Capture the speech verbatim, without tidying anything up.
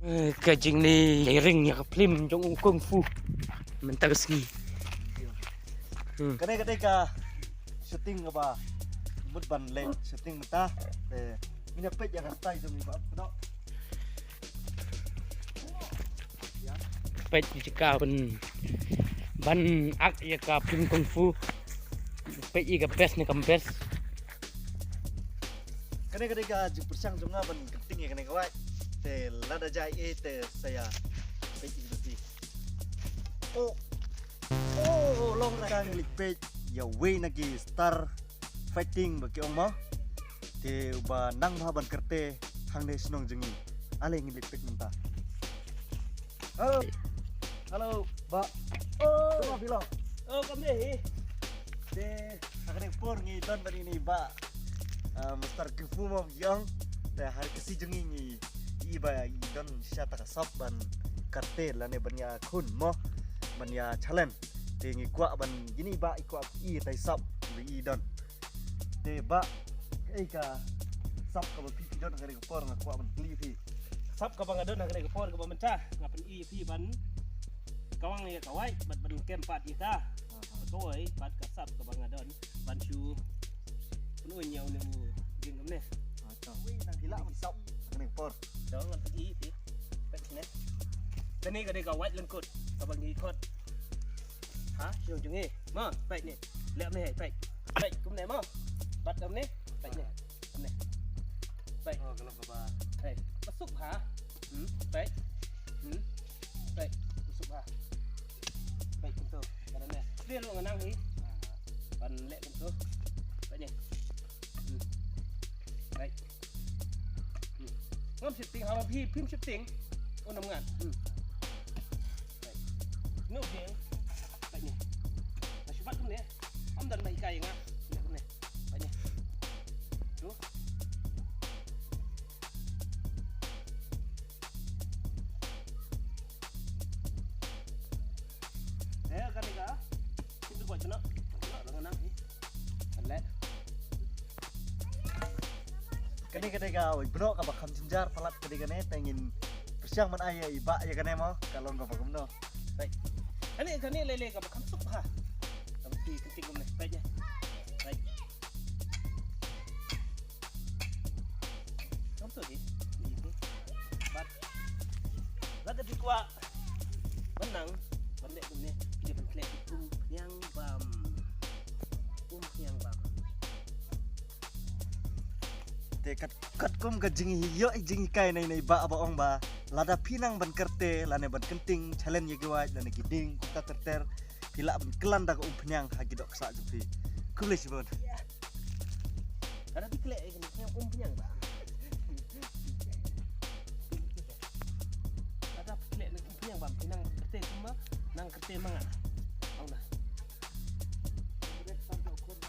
Eh, ka jingïaring ïa ka film jong u kung fu mynta ka sngi. Hmm. Kane ka dei ka shooting kaba mut ban leh shooting mynta. Te ngin ïa peit ïa ka style jong i Bah Pdok. Peit ïa ka ban, ban act ïa ka film kung fu. Peit ïa ka best ne kam best. Kane ka dei ka jingpyrshang jong nga ban kynting ïa kane ka wait. Te lada jia eh te sa ïa peit ïa ka. Oh. Oh, long ra ka ngi peit ïa wei na ki star fighting ba ki ong mo. Te uba nang bha ban kyrte hangne shnong jong ngi. Ale ngi leit peit mynta. Hello. Hello, Bah. Oh. Kumno phi long? Oh, kam dei hi. Te ha kane ka por ngi don bad ine i Bah, ah, Mister Kung Fu mo ki ong. Te ha ka si jong ngi ngi i Bah i don sha ta ka sap ban kyrte lane ban ïa khun mo. Ban ïa challenge. Te ngi kwah ban ine i Bah i kwah i tai sap ba i don. Te Bah, kaei ka sap kaba phi phi don ha kane ka por nga kwah ban kylli phi. Sap kaba nga don ha kane ka por kaba mynta nga pyni phi ban kawang ïa ka wait bad ban kem pat ïa ka. Aha. Kawei pat ka sap kaba nga don ban shu pyni ïa une u jing kumne. Acha. Phi lah ban sap ha kane ka por. Dong nga pyni phi. Peit ne. Kane ka dei ka wait lyngkot kaba ngi khot. Ha, shu jong ngi. Ma, peit ne. Leh ne, peit. Peit kumne mo. Bat kumne. Peit ne. Kumne. Peit. Oh, kalau baba. Peit. Masuk ha. Hmm, peit. Hmm. Peit. Masuk ha. Peit kumtu. Kada ne. Dia lu ngenang ni. Ban leh kumtu. Peit ne. Hmm. Peit. Hmm. Ngam shooting, ha phi, phim shooting. Oh, nam ngat. Hmm. Peit. No, jeng. Peit ne. Na shubat kumne. Am dan ba hikai nga. Peit kumne. Peit ne. Tu. Eh, kane ka. Sini ko chana. Chana dong nang. Kan leh. Kane ka dei ka wei bnok kaba kham jynjar palat ka dei kane te ngin pyrshang ban ai ïa i Bah ïa kane mo ka long kaba kumno. Peit. Kane kane lei lei kaba kham suk bha. Kaba phi kynting kumne. Peit ïa. Peit. Kham suk hi. Bat. Lada phi kwah ban nang ban leh kumne phi dei ban khleh umphniang bam. Umphniang bam. Te kat, katkum ka jingïoh jinghikai na ine i Bah ba ong ba lada phi nang ban kyrte lane ban kynting challenge ïa ki wait lane ki dieng kumta ter ter phi lah ban kyllan da ka umphniang ha ki dohksah jong phi. Khublei shibun. Lada phi khleh ïa ki umphniang ba. Lada phi khleh ïa ki umphniang ba phi nang kyrte kumba nang kyrte ma nga.